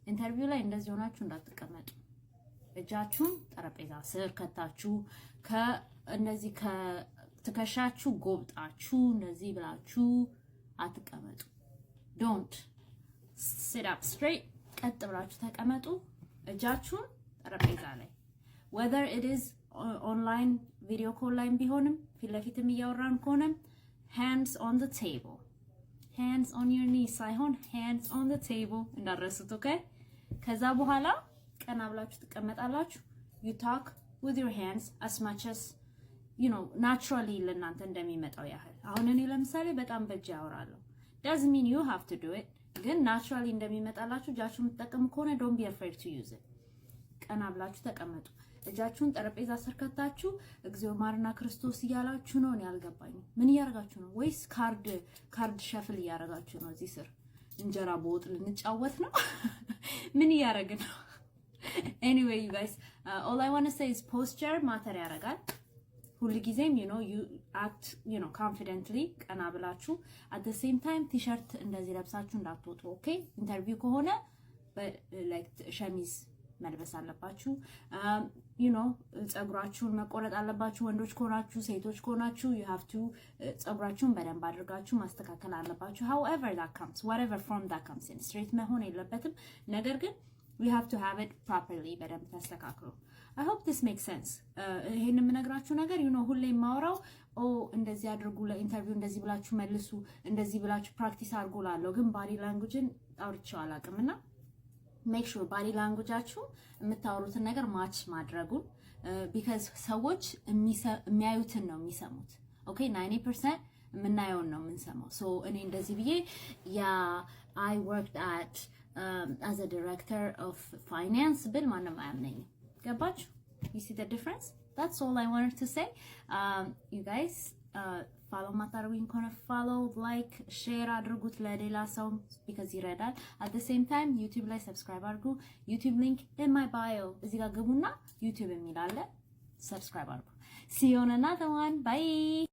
Interview ላይ እንደዚህ ሆናችሁ እንዳትቀመጡ። እጃችሁን ጠረጴዛ ስር ከታችሁ፣ ከእነዚህ ከትከሻችሁ ጎብጣችሁ እንደዚህ ብላችሁ አትቀመጡ። Don't sit up straight። ቀጥ ብላችሁ ተቀመጡ። እጃችሁን ጠረጴዛ ላይ፣ whether it is online video call ላይም ቢሆንም፣ ፊት ለፊትም እያወራን ከሆነም፣ hands on the table፣ hands on your knees ሳይሆን hands on the table እንዳትረሱት። Okay፣ ከዛ በኋላ ቀና ብላችሁ ትቀመጣላችሁ። You talk with your hands as much as you know naturally ለእናንተ እንደሚመጣው ያህል። አሁን እኔ ለምሳሌ በጣም በእጅ አወራለሁ። Doesn't mean you have to do it፣ ግን naturally እንደሚመጣላችሁ እጃችሁ የምትጠቀሙ ከሆነ don't be afraid to use it። ቀና ብላችሁ ተቀመጡ። እጃችሁን ጠረጴዛ ስር ከታችሁ እግዚኦ ማርና ክርስቶስ እያላችሁ ነው። እኔ አልገባኝም። ምን እያደረጋችሁ ነው? ወይስ card shuffle እያደረጋችሁ ነው? እዚህ ስር እንጀራ በወጥ ልንጫወት ነው? ምን እያደረግን ነው? Anyway, you guys, all I wanna say is posture matter ያደርጋል። ሁል ጊዜም you act confidently፣ ቀና ብላችሁ። At the same time ቲሸርት እንደዚህ ለብሳችሁ እንዳትወጡ። Okay፣ interview ከሆነ like ሸሚዝ መልበስ አለባችሁ። ፀጉራችሁን መቆረጥ አለባችሁ። ወንዶች ከሆናችሁ፣ ሴቶች ከሆናችሁ you have to ፀጉራችሁን በደንብ አድርጋችሁ ማስተካከል አለባችሁ። However that comes, whatever form that comes in፣ straight መሆን የለበትም። ነገር ግን we have to have it properly በደንብ ተስተካክሎ። I hope this makes sense። ይሄን የምነግራችሁ ነገር ሁሌ የማወራው ኦ እንደዚህ አድርጉ፣ ለ interview እንደዚህ ብላችሁ መልሱ፣ እንደዚህ ብላችሁ practice አድርጉ ላለው፣ ግን body language ን አውርቼው አላውቅም። እና make sure body language ኣችሁ የምታወሩትን ነገር match ማድረጉን፣ because ሰዎች የሚያዩትን ነው የሚሰሙት። Okay፣ 90% የምናየውን ነው የምንሰማው። So እኔ እንደዚህ ብዬ "Yeah, I worked at as a director of finance" ብል ማንም አያምነኝም። ገባችሁ? You see the difference? That's all I wanted to say. You guys, follow ማታደርጉኝ ከሆነ follow፣ like፣ share አድርጉት ለሌላ ሰው because ይረዳል። At the same time YouTube ላይ subscribe አድርጉ። YouTube link in my bio፣ እዚህ ጋር ግቡና YouTube የሚል አለ፣ subscribe አድርጉ። See you on another one. Bye.